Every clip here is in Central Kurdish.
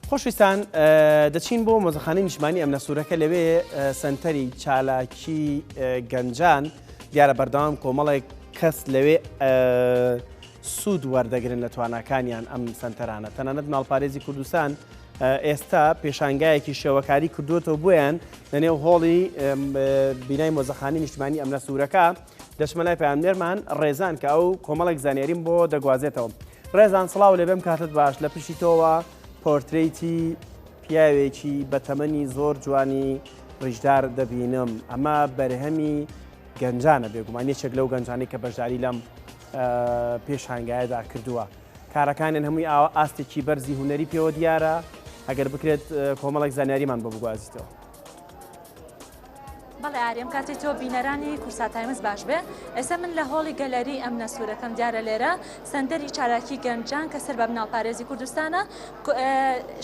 خۆشویستان دەچین بۆ مۆزەخانەی نیشتمانی ئەمنە سوورەکە لەوێ سەنتەری چالاکی گەنجان دیارە بەردەوام کۆمەڵێک کەس لەوێ سوود وەردەگرن لە تواناکانیان ئەم سەنتەرانە تەنانەت ماڵپارێزی کوردستان ئێستا پێشانگایەکی شێوەکاری کردووەتەوە بۆیان لەنێو هۆڵی بینای مۆزەخانی نیشتمانی ئەمنە سوورەکە دەچمە لای پەیامنێرمان ڕێزان کە ئەو کۆمەڵێک زانیاریم بۆ دەگوازێتەوە. ڕێزان سڵاو لێبێم کاتت باش لە پشتی تۆوە پۆرترەیتی پیاوێکی بە تەمەنی زۆر جوانی ڕیشدار دەبینم ئەمە بەرهەمی گەنجانە بێگومان یەکێک لەو گەنجانەی کە بەشداری لەم پێشانگایەدا کردووە کارەکانیان هەمووی ئاوا ئاستێکی بەرزی هونەری پێوە دیارە ئەگەر بکرێت کۆمەڵێک زانیاریمان بۆ بگوازیتەوە. بەڵێ ئاریم کاتی تۆ بینەرانی کوردسات تایمز باش بێ ئێستا من لە هۆڵی گەلەری ئەمنە سوورەکەم دیارە لێرە سەندەری چالاکی گەنجان کە سەر بە مناڵپارێزی کوردستانە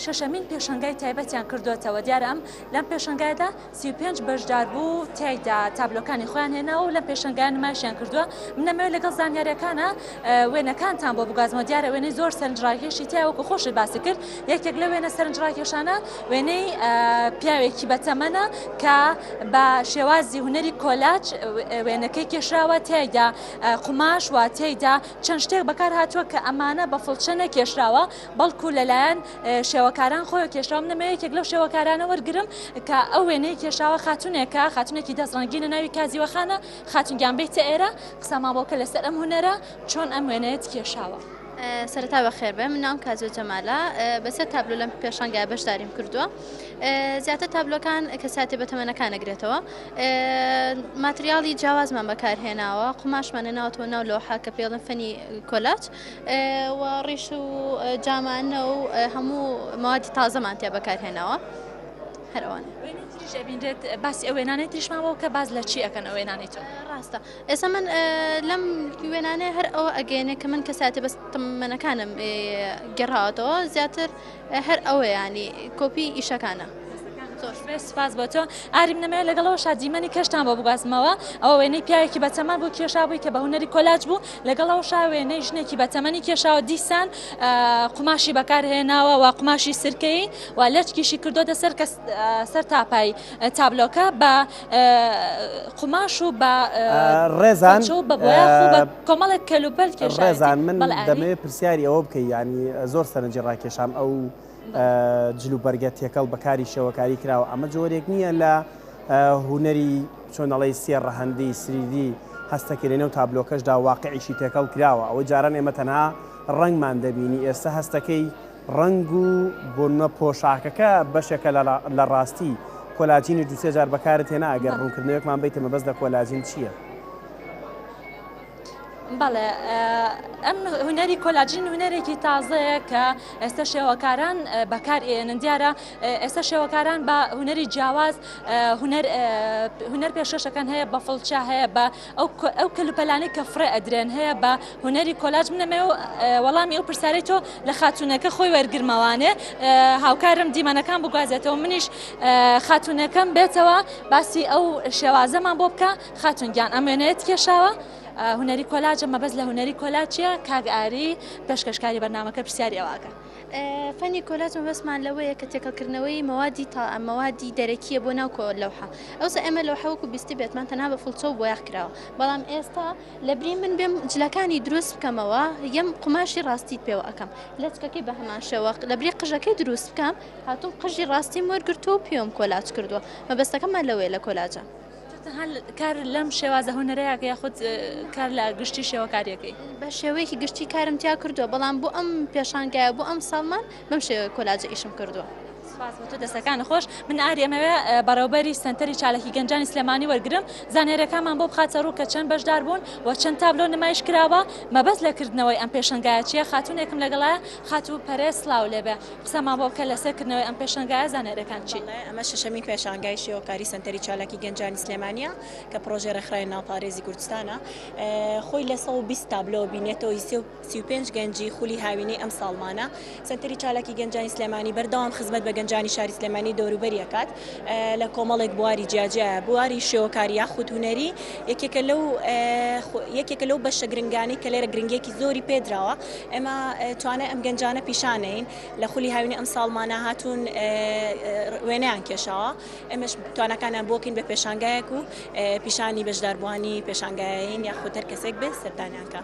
شەشەمین پێشەنگای تایبەتیان کردوتەوە دیارە ئەم لەم پێشەنگایدا 35 بەشدار بوو تایدا تابلۆکانی خۆیان هێناوە و لەم پێشەنگای نمایشیان کردووە منەمەوێت لەگەڵ زانیاریەکانە وێنەکانتان بۆ بگوازمەوە دیارە وێنەی زۆر سەرنجڕاکێشی تیا وەکو خۆشت باسی کرد یەکێک لە وێنە سەرنجڕاکێشانە وێنەی پیاوێکی بەتەمەنە کە بە شێوازی هونەری کۆلاج وێنەکەی کێشراوە تیایدا قوماش و تێیدا چەند شتێک بەکار هاتووە کە ئەمانە بە فڵچە نەکێشراوە بەڵکو لەلایەن شێوەکاران خۆی کێشراوە منەمە یەکێک لەو شێوەکارانە وەرگرم کە ئەو وێنەی کێشاوە خاتونێکە خاتونێکی دەستڕەنگینە ناوی کازیوەخانە خاتون گیان بیتە ئێرە قسەمان بۆ کە لەسەر ئەم هونەرە چۆن ئەم وێنەیەت کێشاوە؟ سەرەتا بەخێر بێن من ناوم کازیۆ جەمالە بە سێ تابلۆ لەم پێشانگایە بەشداریم کردووە زیاتر تابلۆکان کەساتی بەتەمەنەکان ئەگرێتەوە ماتریاڵی جیاوازمان بەکارهێناوە قوماشمان هێناوەتەوە ناو لۆحە کە پێڵن فەنی کۆلاج و ڕیش و جامانە و هەموو مەوادی تازەمان تیا بەکارهێناوە هەر ئەوانە. وێنەی تریش ئەبینرێت باسی ئەو وێنانەی تریشمان بۆ بکە باس لە چی ئەکەن ئەو وێنانەی تۆ؟ ڕاستە ئێستا من لەم وێنانەیە هەر ئەوە ئەگەیەنێ کە من کەسایەتیە بەس تەمەنەکانم گێڕاوەتەوە زیاتر هەر ئەوە ینی کۆپی ئیشەکانە. سپاس بۆ تۆ ئاریم نەمەوێت لەگەڵەوە شا دیمەنی کەشتان بۆ بگوازمەوە ئەوە وێنەی پیاوێکی بەتەمەن بوو کێشا بووی کە بە هونەری کۆلاج بوو لەگەڵەوە شا وێنەی ژنێکی بەتەمەنی کێشاوە دیسان قوماشی بەکارهێناوە و قوماشی سرکەی و لەچکیشی کردۆتە سەر کە سەر تاپای تابلۆکە بە قوماش و بە ڕێزان بە بۆیاخ و بە کۆمەڵێک کەلوپەل کێشایەتی. ڕێزان من بەڵێ ئاری. دەمەوێت پرسیاری ئەوە بکەی یانی زۆر سەرنجی ڕاکێشام ئەو جل و بەرگە تێکەڵ بە کاری شێوەکاری کراوە ئەمە جۆرێک نییە لە هونەری چۆن ئەڵێی سێ ڕەهەندی سریدی هەستەکەی لەنێو تابلۆکەشدا واقعیشی تێکەڵ کراوە ئەوەی جاران ئێمە تەنها ڕەنگمان دەبینی ئێستا هەستەکەی ڕەنگ و بۆنمە پۆشاکەکە بەشێکە لە ڕاستی. کۆلاجینیش دوو سێ جار بەکارت هێنا ئەگەر ڕوونکردنەوەیەکمان بەیتە مەبەست لە کۆلاجین چییە؟ بەڵێ ئەم هونەری کۆلاجین هونەرێکی تازەیە کە ئێستا شێوەکاران بەکار ئێنن دیارە ئێستا شێوەکاران بە هونەری جیاواز هونەر هونەر پێشکەشەکەن هەیە بە فڵچە هەیە بە ئەو ئەو کەلوپەلانەی کە فڕێ ئەدرێن هەیە بە هونەری کۆلاج منەمەوێ وەڵامی ئەو پرسیارەی تۆ لە خاتوونەکە خۆی وەرگرمەوانێ هاوکارم دیمەنەکان بگوازێتەوە منیش خاتوونەکەم بێتەوە باسی ئەو شێوازەمان بۆ بکە خاتون گیان ئەم وێنەیەت کێشاوە هونەری کۆلاجە مەبەست لە هونەری کۆلاج چییە کاک ئاری پێشکەشکاری بەرنامەکە پرسیاری ئەوە ئەکا. فەنی کۆلاج مەبەستمان لەوەیە کە تێکەڵکردنەوەی مەوادی تا مەوادی دەرەکیە بۆ ناو کۆ لەوحە ئەوسا ئێمە لەوحە وەکو بیستی بێتمان تەنها بە فڵچە و بۆیاخ کراوە بەڵام ئێستا لەبری من بێم جلەکانی دروست بکەمەوە یەم قوماشی ڕاستیت پێوە ئەکەم لەچکەکەی بە هەمان شێوە لەبری قژەکەی دروست بکەم هاتووم قژی ڕاستیم وەرگرتووە و پێوەم کۆلاج کردووە مەبەستەکەمان لەوەیە لە کۆلاجە. تەنها کار لەم شێوازە هونەرەیە یاخود کار لە گشتی شێوەکاریەکەی؟ بە شێوەیەکی گشتی کارم تیا کردووە بەڵام بۆ ئەم پێشانگایە بۆ ئەم ساڵمان بەم شێوەیە کۆلاجە ئیشم کردووە. سپاس بۆ تۆ دەستەکانت خۆش من ئاری ئەمەوێ بەڕێوبەری سەنتەری چالاکی گەنجانی سلێمانی وەرگرم زانیاریەکانمان بۆ بخاتە ڕوو کە چەند بەشدار بوون و چەند تابلۆ نمایش کراوە مەبەست لە کردنەوەی ئەم پێشەنگایە چییە خاتوونێکم لەگەڵایە خاتوو پەرێز سڵاو لێبێ قسەمان بۆ بکە لەسەر کردنەوەی ئەم پێشەنگایە زانیاریەکان چین؟ بەڵێ ئەمە شەشەمین پێشانگای شێوەکاری سەنتەری چالاکی گەنجانی سلێمانیە کە پڕۆژەی ڕێکخراوی ناوپارێزی کوردستانە خۆی لە 120 تابلۆ بینێتەوە 35 گەنجی خولی هاوینەی ئەمساڵمانە سەنتەری چالاکی گەنجانی سلێمانی بەردەوام خزمەت بە گەنجانی. گەنجانی شاری سلێمانی دەوروبەری ئەکات لە کۆمەڵێک بواری جیاجیایە بواری شێوەکاری یاخود هونەری یەکێکە لەو یەکێکە لەو بەشە گرنگانەی کە لێرە گرنگیەکی زۆری پێدراوە ئێمە توانای ئەم گەنجانە پیشانەین لە خولی هاوینی ئەم ساڵمانە هاتوون وێنەیان کێشاوە ئێمەش تواناکانیان بۆکەین بە پێشانگایەک و پیشانی بەشداربووانی پێشانگایین یاخود هەر کەسێک بێ سەردانیان کە.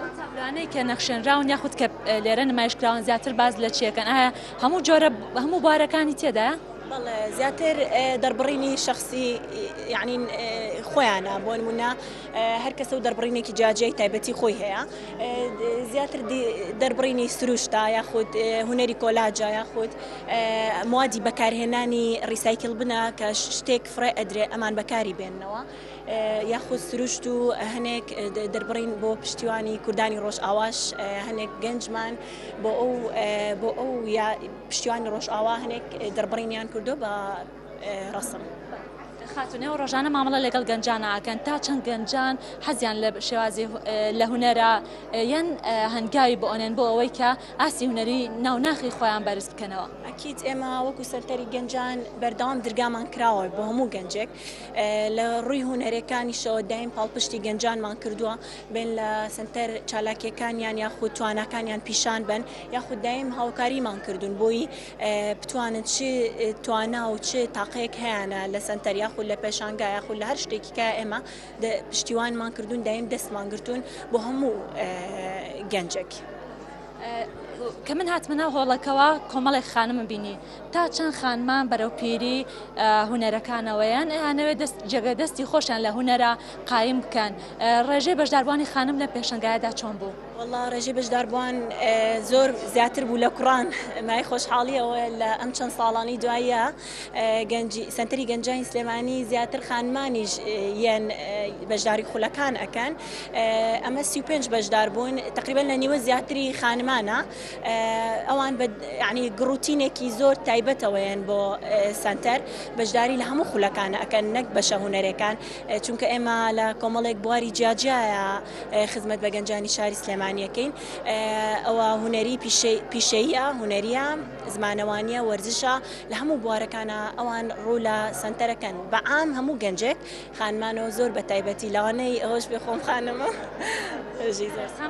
ئەو تابلۆانەی کە نەخشێنراون یاخود کە لێرە نمایش کراون زیاتر باس لە چیەکەن ئایا هەموو جۆرە هەموو بوارەکانی تێدایە؟ بەڵێ زیاتر دەربڕینی شخصی یعنی خۆیانە بۆ نمونە هەر کەسە و دەربڕینێکی جیاجیای تایبەتی خۆی هەیە زیاتر دەربڕینی سروشتا یاخود هونەری کۆلاجە یاخود موادی بەکارهێنانی recycle بنە کە شتێک فڕێ ئەدرێ ئەمان بەکاری بێننەوە یاخود سروشت و هەنێک دەربڕین بۆ پشتیوانی کوردانی ڕۆژئاواش هەنێک گەنجمان بۆ ئەو بۆ ئەو یا پشتیوانی ڕۆژئاوا هەنێک دەربڕینیان کردو بە ڕەسم. خاتون ئێوە ڕۆژانە مامەڵە لەگەڵ گەنجان ئەکەن تا چەند گەنجان حەزیان لە شێوازی لە هونەرە یان هەنگاوی بۆ ئەنێن بۆ ئەوەی کە ئاستی هونەری ناو ناخی خۆیان بەرز بکەنەوە؟ ئەکید ئێمە وەکو سەنتەری گەنجان بەردەوام درگامان کراوە بۆ هەموو گەنجێک لە ڕووی هونەرەکانیشەوە دایم پاڵپشتی گەنجانمان کردووە بێن لە سەنتەر چالاکیەکانیان یاخود تواناکانیان پیشان بن یاخود دایم هاوکاریمان کردوون بۆی بتوانن چ توانا و چ تاقەیەک هەیانە لە سەنتەر یاخود لە پێشانگا یاخود لە هەر شتێکی کە ئێمە پشتیوانمان کردوون دایم دەستمان گرتوون بۆ هەموو گەنجێک. کە من هاتمە ناو هۆڵەکەوە کۆمەڵێک خانمم بینی تا چەند خانمان بەرەو پیری هونەرەکانەوەیان ئەیانەوێت دەست جێگە دەستی خۆشیان لە هونەرە قایم بکەن ڕێژەی بەشداربووانی خانم لەم پێشەنگایەدا چۆن بوو؟ وەڵا ڕێژەی بەشداربووان زۆر زیاتر بوو لە کوڕان مای خۆشحاڵیەوە لە ئەم چەند ساڵانی دوایە گەنجی سەنتەری گەنجانی سلێمانی زیاتر خانمانیش یەن بەشداری خولەکان ئەکەن ئەمە 35 بەشدار بوون تقریبا لە نیوە زیاتری خانمانە ئەوان بە ینی گڕوتینێکی زۆر تایبەتەوەیەن بۆ سەنتەر بەشداری لە هەموو خولەکان ئەکەن نەک بەشە هونەرەکان چونکە ئێمە لە کۆمەڵێک بواری جیاجیایە خزمەت بە گەنجانی شاری سلێمانیەکەین ئەوە هونەری پیشەییە هونەریە زمانەوانیە وەرزشە لە هەموو بوارەکانە ئەوان ڕوو لە سەنتەرەکەن بە عام هەموو گەنجێک خانمانەوە زۆر بە تایبەتی لەوانەی ئەوەش بێ خۆم خانمە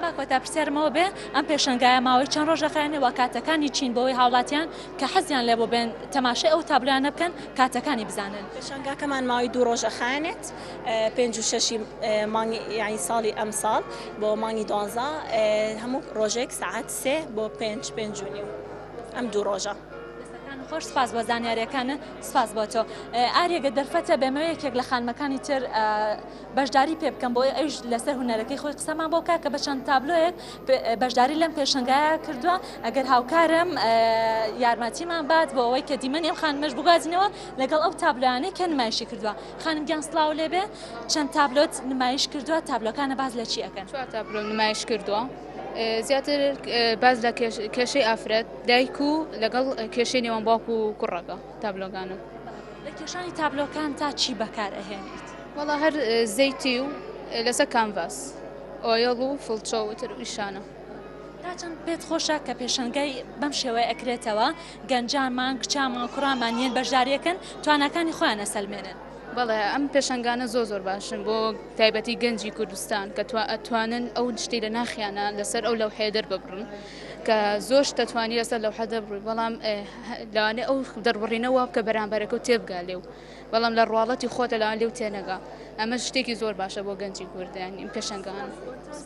با کۆتا پرسیارمەوە بێ ئەم پێشەنگایە ماوەی چەند ڕۆژ دەخایەنێ و کاتەکانی چین بۆی هاوڵاتیان کە حەزیان لێ بۆ بێن تەماشای ئەو تابلۆیانە بکەن کاتەکانی بزانن. پێشانگاکەمان ماوەی دوو ڕۆژ ئەخایەنێت پێنج و شەشی مانگی یانی ساڵی ئەمساڵ بۆ مانگی دوانزە هەموو ڕۆژێک سەعات سێ بۆ پێنج پێنج و نیو ئەم دوو ڕۆژە. دەستەکانت خۆش سپاس بۆ زانیاریەکانت سپاس بۆ تۆ ئاریەگە دەرفەتە بێمەوە یەکێک لە خانمەکانی تر بەشداری پێ بکەم بۆ ئەویش لەسەر هونەرەکەی خۆی قسەمان بۆ بکا کە بە چەند تابلۆیەک بەشداری لەم پێشەنگایە کردووە ئەگەر هاوکارم یارمەتیمان بات بۆ ئەوەی کە دیمەنی ئەم خانمەش بگوازینەوە لەگەڵ ئەو تابلۆیانەی کە نمایشی کردووە خانم گیان سڵاو لێبێ چەند تابلۆت نمایش کردووە تابلۆکانە باز لە چی ئەکەن؟ چوار تابلۆم نمایش کردووە زیاتر باز لە کێشەی ئافرەت دایک و لەگەڵ کێشەی نێوان باوک و کوڕەکە تابلۆکانم. لە کێشانی تابلۆکان تا چی بەکار ئەهێنیت؟ وەڵا هەر زەیتی و لەسەر کانڤاس ئۆیەڵ و فڵچە و تر ئیشانە. تا چەند پێت خۆشە کە پێشەنگای بەم شێوەیە ئەکرێتەوە گەنجانمان کچانمان کوڕانمان یەن بەشداریەکەن تواناکانی خۆیان ئەسەلمێنن؟ بەڵێ ئەم پێشەنگانە زۆر زۆر باشن بۆ تایبەتی گەنجی کوردستان کە ئەتوانن ئەو شتەی لە ناخیانە لەسەر ئەو لەوحەیە دەرببڕن کە زۆر شتە توانی لەسەر لەوحە دەبڕی بەڵام لەوانەیە ئەو دەربڕینە وا بکە بەرامبەرەکە و تێبگا لێو بەڵام لە ڕواڵەتی خۆتە لەوان لێو تێنەگا ئەمە شتێکی زۆر باشە بۆ گەنجی کورد یانی ئەم پێشەنگانە.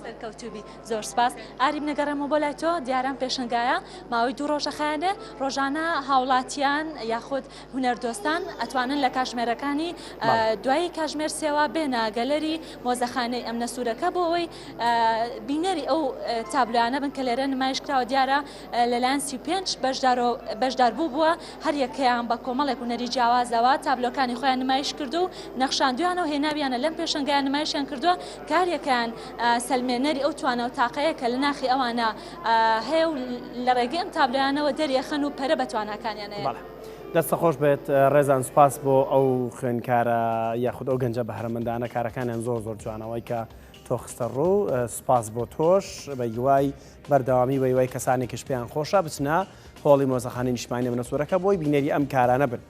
سەرکەوتوبی زۆر سپاس ئاریم نەگەڕێمەوە بۆ لای تۆ دیارە ئەم پێشەنگایە ماوەی دوو ڕۆژە خایەنێ ڕۆژانە هاوڵاتیان یاخود هونەردۆستان ئەتوانن لە کاژمێرەکانی دوایی کاژمێر سێوە بێنە گەلەری مۆزەخانەی ئەمنە سوورەکە بۆ ئەوەی بینەری ئەو تابلۆیانە بن کە لێرە نمایش کراوە دیارە لەلایەن 35 بەشداربوو بووە هەر یەکەیان بە کۆمەڵێک هونەری جیاوازەوە تابلۆکانی خۆیان نمایش کردو و نەخشاندویانە و هێناویانە لەم پێشەنگایە نمایشیان کردووە کە هەر یەکەیان سەلمێنەری ئەو توانا و تاقەیە کە لە ناخی ئەوانە هەیە و لە ڕێگەی ئەم تابلۆیانەوە دەریەخەن و پەرە بە تواناکانیان ئەیەن. بەڵێ. دەستە خۆش بێت ڕێزان سوپاس بۆ ئەو خوێندکارە یاخود ئەو گەنجە بەهرەمەندانە کارەکانیان زۆر زۆر جوانەوەی کە تۆ خستە ڕوو سوپاس بۆ تۆش بە هیوای بەردەوامی بە هیوای کەسانێکیش پێیان خۆشە بچنە هۆڵی مۆزەخانەی نیشتمانی ئەمنە سوورەکە بۆی بینەری ئەم کارانە بن.